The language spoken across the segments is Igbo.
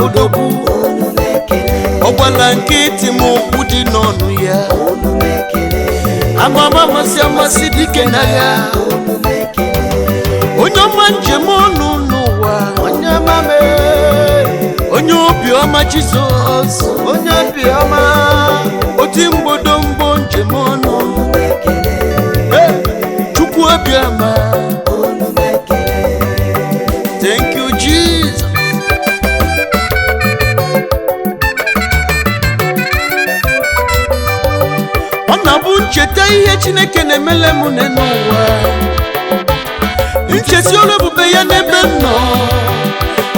Odogwu. Ọgbala nkịtị m, okwu dị n'ọnụ ya. Amama amasị amasị dike na ya. Onye ọma njem ọnụ n'ụwa. Onye ọma mee. Onye obiọma Jizọs. Onye obiọma. Oti mgbodomgbo njem ọnụ. Hey! Chukwu obiọma. Thank you, Jesus. Ọ na-abụ ncheta ihe Chineke na-emele m n'ụwa, nchesi ọrụ ebube ya n'ebe m nọ,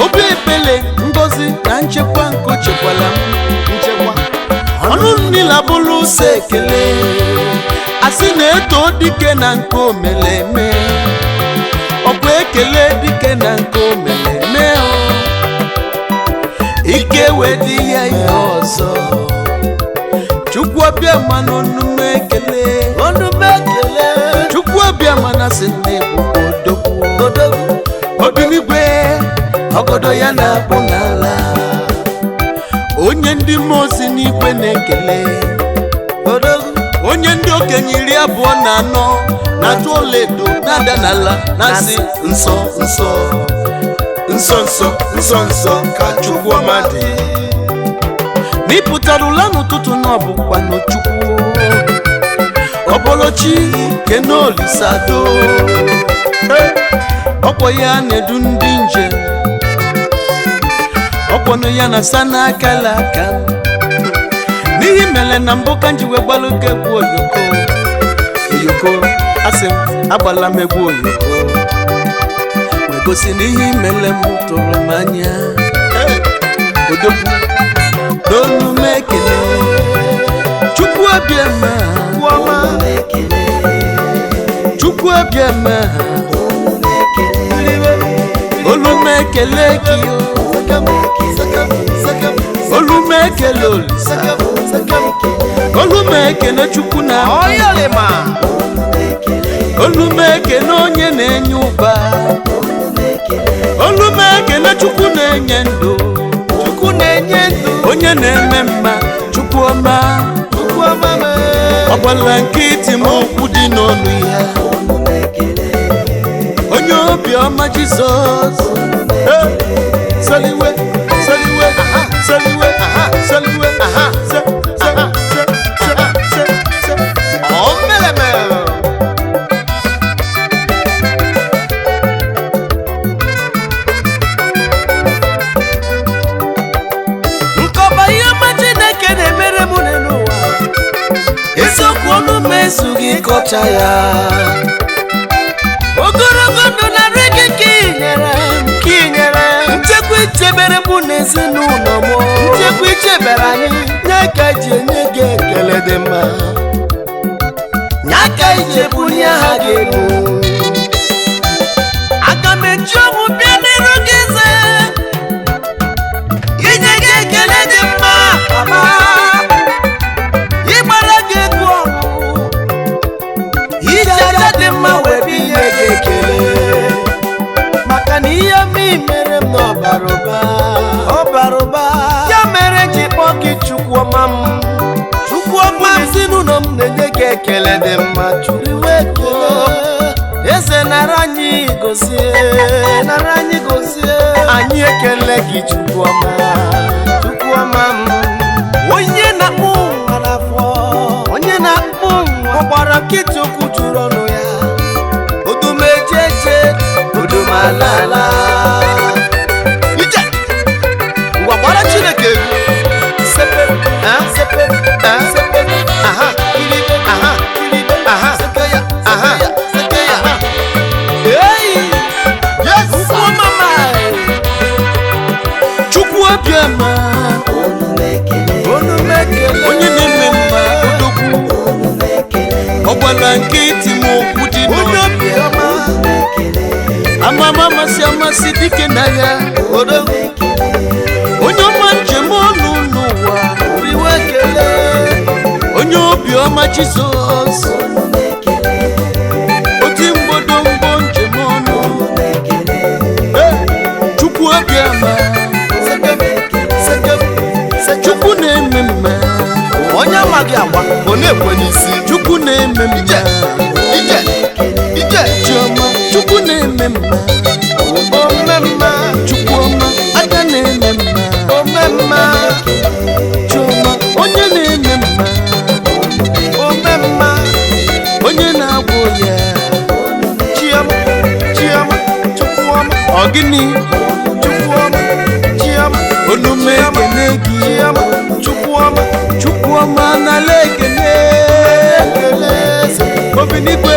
obi ebele, ngọzi na nchekwa nke o chekwala m. Nchekwa. Ọnụ m niile abụrụ ụsọ ekele, asị na-eto dike na nke omele eme. Ọkwa ekele dike na nke omele eme o. Ike wee dị ya ihe ọzọ. Chukwu ọbịa ma n'ọnụ m ekele. Ọnụ m ekele. Chukwu ọbịa ma na sị na ebube odogwu. Odogwu. Obinigwe ọgọdọ ya na-abụ n'ala, onye ndị mmụọ ozi n'igwe na-ekele. Odogwu. Onye ndị okenye 24 na-atụ ọlaedo na-ada n'ala na-asị nsọ nsọ nsọ nsọ nsọ nsọ ka Chukwu ọma dị. Ma ị pụtara ụla n'ụtụtụ na ọ bụkwa n'Chukwu ọbọlọchi kenolisado. Ọkwọ ya na-edu ndị njem, ọkwọnụ ya na sa n'aka aka n'ihi mere na mbụ ka m ji wee gbalụ ka egwu oyoko oyoko. Asị m agbala m egwu oyoko wee gosi na ihe mere m tụrụ m anya. Odogwu, n'onu m ekele. Chukwu abịama. Ọma. Chukwu abịama, olu m ekele gị. Olu m ekele Olisa, olu m ekele Chukwu na Oyolima. Olu m ekele onye na-enye ụba, olu m ekele Chukwu na-enye ndụ. Chukwu na-enye ndụ. Onye na-eme mma, Chukwu ọma. Chukwu ọma mee. Ọgbala nkịtị m, okwu dị n'ọnụ ya. Onye obiọma Jizọs. Hey! Seliwe, seliwe, seliwe, seliwe, se se se se se se se. Omeleme. Nkọba ihe ọma Chineke na-emere m n'ụwa, eziokwu, ọnụ m ezughị ịkọcha ya. Ogologo ndụ na gị ka ị nyere m, ka ị nyere m. Nchekwa ichebere mụ na ezinụlọ m, nchekwa ichebere anyị, nye ka eji enye gị ekele dị mma, nye aka iji ebuli aha gị elu. Aga m eji ọnwụ bịa n'iru gị ze inye gị ekele dị mma, papa, ịgbara gị egwu ọṅụ, iji aja dị mma wee bịa inye gị ekele, maka na ihe ọma i mere m na ọbara ụba, ọbara ụba. Ya mere ji kpọọ gị Chukwu ọma m, Chukwu ọma m. Ezinụlọ m na-enye gị ekele dị mma. Churiwe ekele, eze, nara anyị gozie, nara anyị gozie. Anyị ekele gị, Chukwu ọma, Chukwu ọma m. Onye na-akpụ nwa n'afọ, onye na-akpụ nwa, ọ gbara nkịtị, okwu juru ọnụ ya. Odumejeje, odumalala ije. Ngwa, gbara Chineke egwu. Sepe ah, sepe ah, sepe aha, kiribe aha, kiribe aha, seke ya aha, seke ya aha. Hey! Yes! Ukwu mama. Chukwu abịama. Onu mekele. Onye na-eme mma, odogwu. Ọgbala nkịtị m, okwu dị Onye n'ọnụ. obiọma. Amama amasị amasị dike na ya. Odogwu. Onye ọma njem ọnụ n'ụwa. Riwe ekele. Onye obiọma Jizọs. Oti mgbodomgbo njem ọnụ. Hey! Chukwu abịama. Sekeme. Chukwu na-eme mma. Onye amaghị agba ọ na-ekwe n'isi. Chukwu na-eme mma. Ije, ije, ije. Chiọma, Chukwu na-eme mma. Omemma. Chukwuọma, aka na-eme mma. Omemma. Chiọma, onye na-eme mma. Omemma. Onye na-agwọ ya. Chioma, Chioma, Chukwuọma. Ọ gịnị? Chukwuọma, Chioma. Onume ekene gị. Chioma, Chukwuọma. Chukwuọma n'ala ekene. Ekele eze. Obinigwe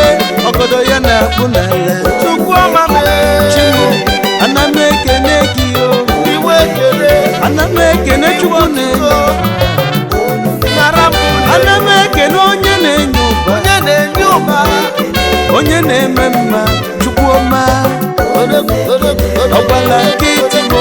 ọgọdọ ya na-akpụ n'ala. Chukwuọma mee. Chimu, ana m ekene gị o. Iwe ekele. Ana m ekene Chukwu na-enye. Nara m. Ana m ekene onye na-enye ụba. Onye na-enye ụba. Onye na-eme mma. Chukwuọma. Odogwu, odogwu, odogwu. Ọgbala nkịtị m.